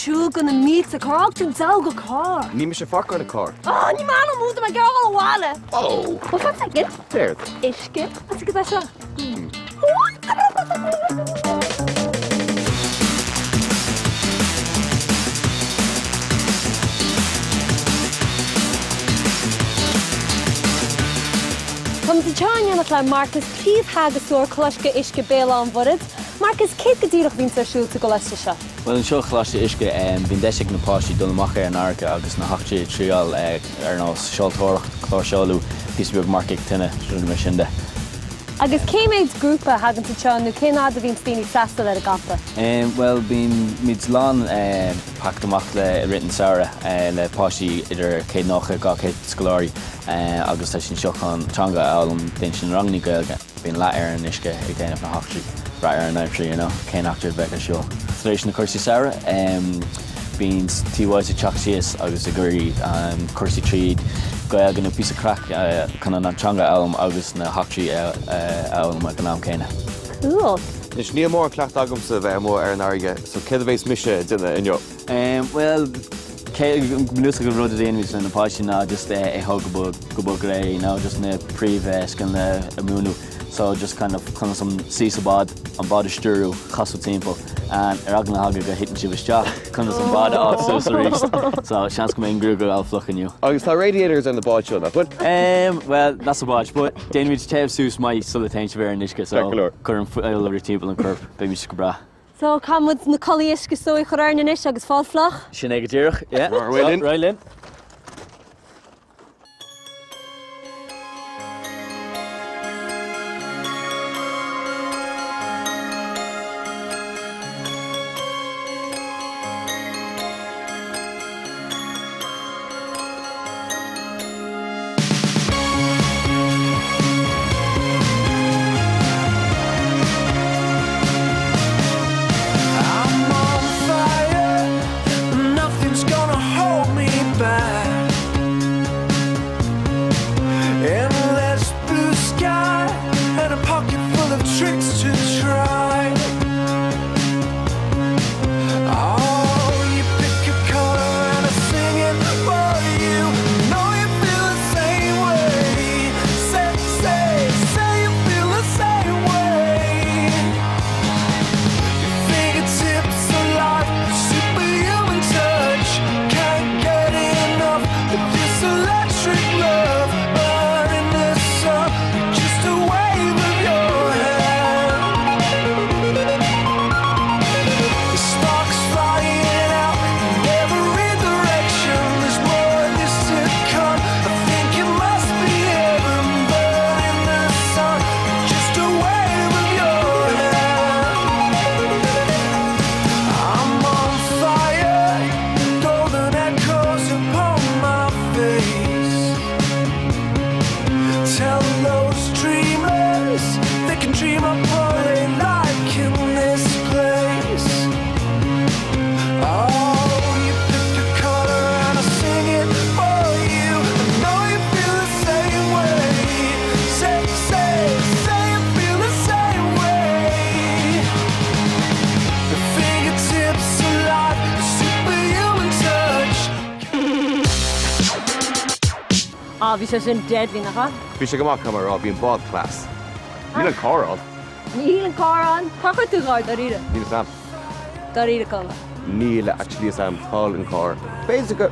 siúl go na mílte, cár fhág tú dealg an carr? Níl mise ag páirceáil an carr. Á, ní maith liom tá mé ag iarraidh dul abhaile. Ó! Bhuel, fan soicind. Céard? Uisce. Is cad é seo? Táimid anseo in éineacht le Marcus, príomhtheagascóir Coláiste Uisce Béal Átha an Mhuirthead. Marcus, céard go díreach a bhíonns ar siúl sa gcoláiste seo? Bhuel, anseo i Choláiste Uisce, bíonn deis ag na páistí dul amach ar an fharraige agus na heachtraí a thriáil ar nós seoltóireacht, cláirseoiliú, píosa beag marcaigh tine, rudaí mar sin de. Agus cé mhéid grúpa a thaganns anseo nó cén fhad a bhíonns daoine ag freastal ar an gcampa? Bhuel, bímid lán packed amach le i rith an samhradh le páistí idir 190, 200 scoláirí agus tá siad anseo chun teanga a fhoghlaim, déanann siad na ranganna Gaeilge. Bíonn leath ar an uisce ag déanamh na heachtraí, brath ar an aimsir, you know, cén eachtra a bheidh ar siúl. Tar éis na cúrsaí samhraidh, bíonn TYs ag teacht síos agus ag iarraidh cúrsaí tríd Gaeilge nó píosa craic chun an teanga a fhoghlaim agus na heachtraí a fhoghlaim ag an am céanna. Cool. Anois, níl mórán cleachtadh agamsa a bheith amuigh ar an fharraige, so céard a bheas mise ag déanamh inniu? Bhuel, bunúsach an rud a dhéanaimid le na páistí ná just é a thóg go go bog réidh, you know, just na príomh scileanna a mhúineadh. So just kind of conas an suí sa bád, an bád a stiúrú, casadh timpeall, and ar eagla na heagla go thiteann sibh isteach, conas an bád a fháil suas arís. So seans go mbeidh an gruaig ag dul fliuch inniu. Agus tá radiators ar na báid seo, nach bhfuil? Bhuel, not sa bád, but déanaimid téamh suas maith sula dtéann sibh ar an uisce, so cuir an fuil ag rith timpeall an choirp, beimid go breá. So caithfidh muid na culaith uisce is dóigh a chur orainn anois agus fáil fliuch? Sin é go díreach, yeah. Right linn. Right linn. I'm on fire, nothing's gonna hold me back. Endless blue sky and a pocket full of tricks to try. Oh, you pick a color and I sing it for you. Know you feel the same way. Say, say, say you feel the same way. Your fingertips alive, superhuman touch. Can't get enough of this electric love burning us up. Just a wave of your hand. The sparks flying out in every direction. There's more of this to come. I think it must be heaven burning the sun. Just a wave of your hand. I'm on fire. Golden echoes upon my face. Tell those dreamers they can dream up all they like in this place. Oh, you pick a color and I sing it for you. I know you feel the same way. Say, say, say you feel the same way. The fingertips alive, the superhuman touch. Á, bhí sé sin deadly, nach ea? Bhí sé go maith mar bhí an bád class. Níl an carr ann. Níl an carr ann. Cár chuir tú an carr, dáiríre? Níl a fhios a'm. Dáiríre, Colm. Níl actually fhios a'm cá bhfuil an carr. B'fhéidir go.